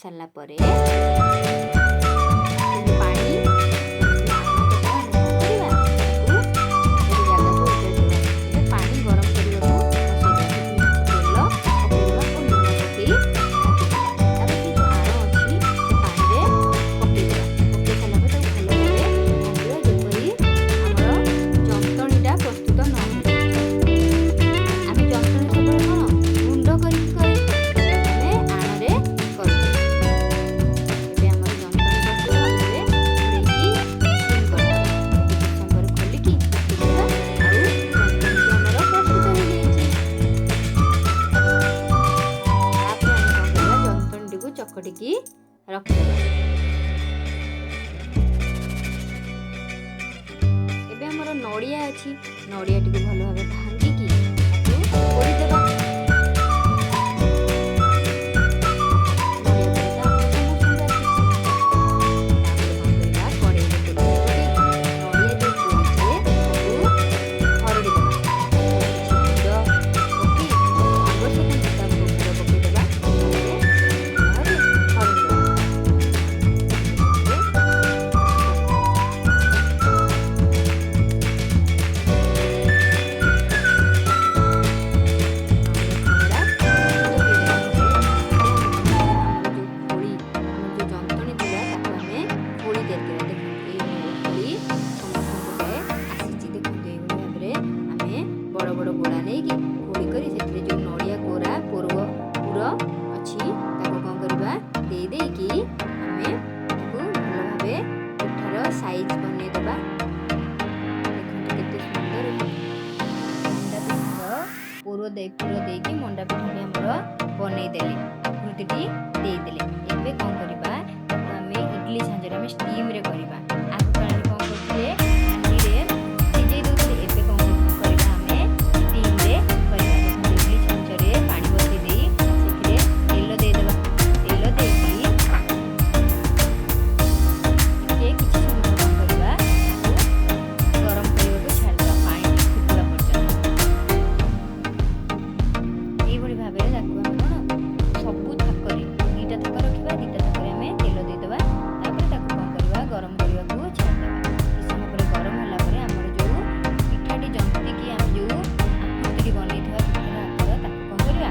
କରିସାରିଲା ପରେ ପାଣି କରିବା, ଗୋଟେ ଜାଗାକୁ ଉଜାଡ଼ି ଦେବା। ଏବେ ପାଣି ଗରମ କରିବାକୁ ବସେଇଦେବା। ସେଥିରେ କିଛି ତେଲ ପକେଇଦେବା ଓ ଲୁଣ ପକେଇ ଘାଣ୍ଟିଦେବା। ତାପରେ ସେ ଯେଉଁ ଆଣ ଅଛି ସେ ପାଣିରେ ପକେଇଦେବା। ପକେଇ ସାରିଲା ପରେ ତାକୁ ଭଲ ଭାବେ ଘାଣ୍ଟିବା, ଯେପରି ଆମର ଯନ୍ତଣୀଟା ପ୍ରସ୍ତୁତ ନ ହୁଏ। ଆମେ ଯନ୍ତଣୀ ସବୁବେଳେ କ'ଣ ଗୁଣ୍ଡ କରିକି କରେ, ଆମେ ଆଣରେ କରୁଛେ। ଏବେ ଆମର ଯନ୍ତଣୀ ପ୍ରସ୍ତୁତ। ଆମେ ଏବେ ଘୋଡ଼େଇକି ସିମ୍ କରିଦେବା। ଏବେ କିଛି ସମୟ ପରେ ଖୋଲିକି ଦେଖିବା, ଆଉ ଯନ୍ତଣୀଟି ଆମର ପ୍ରସ୍ତୁତ ହେଇଯାଇଛି। ତାପରେ ଆମେ କ'ଣ କରିବା? ଯନ୍ତଣୀଟିକୁ ଚକଟିକି ରଖିଦେବା। ଏବେ ଆମର ନଡ଼ିଆ ଅଛି, ନଡ଼ିଆଟିକୁ ଭଲ ଭାବେ ଭାଙ୍ଗିକି ତାକୁ କୋରିଦେବା। ନଡ଼ିଆ କୋରି ତ ଆମ ସମସ୍ତଙ୍କୁ ଆସିଛି। ତାପରେ କ'ଣ କରିବା? କଡ଼େଇରେ ତେଲ ପକେଇକି ନଡ଼ିଆ ଯେଉଁ କୋରିଛେ ତାକୁ ଖରଡ଼ି ଦେବା। କିଛି ଗୁଡ଼ ପକେଇ ଆବଶ୍ୟକ ମୁତାବକ ଗୁଡ଼ ପକେଇଦେବା। ତାପରେ ଭଲ ଭାବେ ଖରଡ଼ି ଦେବା। ନଡ଼ିଆ ଖରଡ଼ା ପ୍ରସ୍ତୁତ ହେଇଗଲା ପରେ ଏବେ ଆମେ କ'ଣ କରିବା? ଆମର ଯେଉଁ ଖୋଳି, ଆମର ଯେଉଁ ଯନ୍ତଣୀ ଥିଲା, ତାକୁ ଆମେ ଖୋଳି ତିଆରି କରିବା। ଦେଖନ୍ତୁ, ଏଇଭଳି ଖୋଳି ସମସ୍ତଙ୍କୁ ପ୍ରାୟ ଆସିଛି। ଦେଖନ୍ତୁ, ଏଇଭଳି ଭାବରେ ଆମେ ବଡ଼ ବଡ଼ ଗୋଳା ନେଇକି ଖୋଳି କରି ସେଥିରେ ଯେଉଁ ନଡ଼ିଆ କୋରା କୋରୁଅ ପୁର ଅଛି ତାକୁ କ'ଣ କରିବା? ଦେଇ ଦେଇକି ଆମେ ତାକୁ ଭଲ ଭାବେ ପିଠାର ସାଇଜ୍ ବନେଇଦେବା। ଦେଖନ୍ତୁ କେତେ ସୁନ୍ଦର ମଣ୍ଡା ପିଠାର ପୁର ଦେଇକି ମଣ୍ଡା ପିଠାଟି ଆମର ବନେଇଦେଲେ, ଆକୃତିଟି ଦେଇଦେଲେ। ଏବେ କ'ଣ କରିବା? ତାକୁ ଆମେ ଇଡଲି ଛାଞ୍ଚରେ ଆମେ ଷ୍ଟିମ୍ରେ କରିବା। ଆଗ କାଳରେ କ'ଣ କରୁଥିଲେ? ହାଣ୍ଡିରେ ସିଝେଇ ଦେଉଥିଲେ। ଏବେ କ'ଣ କରିବା? ଆମେ ଷ୍ଟିମ୍ରେ କରିବା। ଦେଖନ୍ତୁ, ଇଡଲି ଛାଞ୍ଚରେ ପାଣି ବସେଇ ଦେଇ ସେଥିରେ ତେଲ ଦେଇଦେବା। ତେଲ ଦେଇକି ଟିକେ କିଛି ସମୟ କ'ଣ କରିବା? ତାକୁ ଗରମ କରିବାକୁ ଛାଡ଼ିଦେବା, ପାଣିଟି ଫୁଟିବା ପର୍ଯ୍ୟନ୍ତ। ଏଇଭଳି ଭାବରେ ତାକୁ ଆମେ କ'ଣ ସବୁ ଥାକରେ, ଦୁଇଟା ଥାକ ରଖିବା, ଦୁଇଟା ଥାକରେ ଆମେ ତେଲ ଦେଇଦେବା। ତାପରେ ତାକୁ କ'ଣ କରିବା? ଗରମ କରିବାକୁ ଛାଡ଼ିଦେବା। କିଛି ସମୟ ପରେ ଗରମ ହେଲା ପରେ ଆମର ଯେଉଁ ପିଠାଟି ଜନ୍ତିକି ଆମେ ଯେଉଁ ଆକୃତିଟି ବନେଇଥିବା ପିଠାର ଆକାର, ତାକୁ କ'ଣ କରିବା?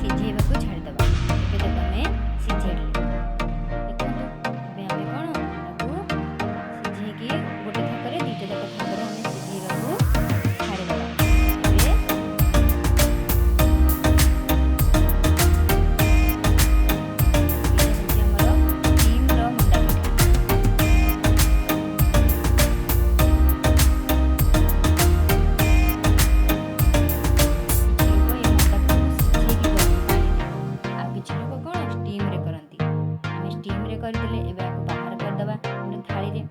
ସିଝେଇବାକୁ ଛାଡ଼ିଦେବା। ଏବେ ତାକୁ ଆମେ ସିଝେଇଲେ। ଦେଖନ୍ତୁ, ଏବେ ଆମେ କ'ଣ ତାକୁ ସିଝେଇକି ଗୋଟେ ଥାକରେ, ଦୁଇଟା ଯାକ ଥାକରେ ଆମେ ସିଝେଇବାକୁ ଛାଡ଼ିଦେବା। ଏବେ ଏଇଟା ହେଉଛି ଆମର ଷ୍ଟିମ୍ର ମଣ୍ଡା ପିଠା। କିଛି ଲୋକ ଏଇ ମଣ୍ଡା ପିଠାକୁ ସିଝେଇକି କରନ୍ତି ପାଣିରେ, ଆଉ କିଛି ଲୋକ କ'ଣ ଷ୍ଟିମ୍ରେ କରନ୍ତି। ଆମେ ଷ୍ଟିମ୍ରେ କରିଦେଲେ। ଏବେ ଆକୁ ବାହାର କରିଦେବା ଗୋଟେ ଥାଳିରେ।